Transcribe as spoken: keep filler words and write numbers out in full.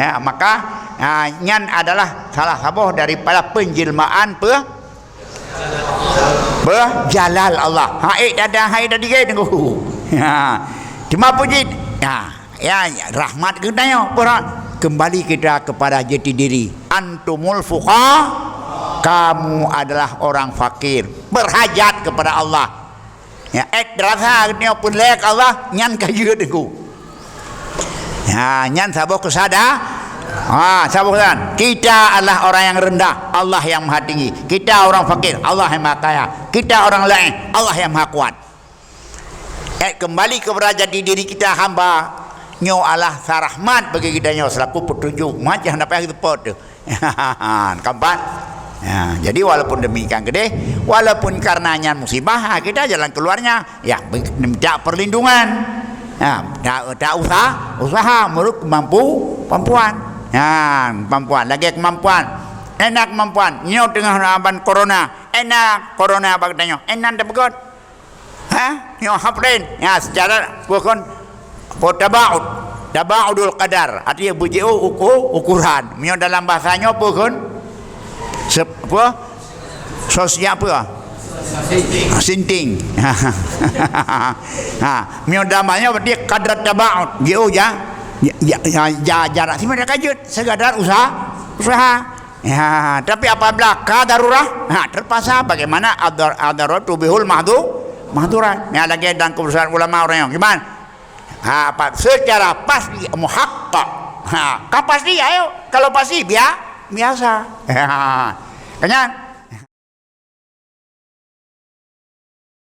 Ya, maka, ha, nyan adalah salah saboh daripada penjelmaan pe-, pe-, jalal Allah. Ha, eh, dada hai tadi ke tunggu. Ha. Cuma puji, ha, ya, rahmat kita nyo, pura kembali kita kepada jati diri. Antumul fuqa, kamu adalah orang fakir, berhajat kepada Allah. Ya, eh, rasa nyoe peureulée keu Allah, nyan ka jeuet teungku. Ya, nyan saboh keusada-, ha, saboh keusadaran. Kita adalah orang yang rendah, Allah yang maha tinggi. Kita orang fakir, Allah yang maha kaya. Kita orang lemah, Allah yang maha kuat. Eh, kembali kepada jati diri kita hamba, nyoe adalah rahmat bagi kita nyoe selaku petunjuk. Macam dapat kita pot tu. Keempat. Ya, jadi walaupun demikian gedeh, walaupun karena nyan musibah, ha, kita jalan keluarnya, ya, minta perlindungan. Ya, tak, tak usah, usaha menurut kemampu-, kemampuan. Ya, kemampuan, lagi kemampuan. Enak kemampuan. Nyoe tengah aban corona. Enak corona bak tanyoe. Enak dah begot. Ha? Nyoe haflin. Ya, secara pokon, po tabaud. Tabaudul qadar. Artinya, beujiôh uku-, ukuran. Meunyoe dalam bahasa nyoe pokon, sep-, apa? Sosial apa? Sinting. Ha, meunyoe dalam bahasa nyoe berarti qadar tabaud. Jiôh ja-, ja-, ja-, ja-, jarak. Sima dah kajut. Sekadar usaha, usaha. Ya, tapi apabila ka darurah, ha, terpaksa bagaimana adar-, ad-darurat tubihul mahdu-, mahdurat. Ya, lagi dalam keputusan ulama orang yang gimana? Ha, apa, secara pasti muhaqqaq. Ha, kan pasti, ayo. Kalau pasti, bia-, biasa. Ha, kan nyan?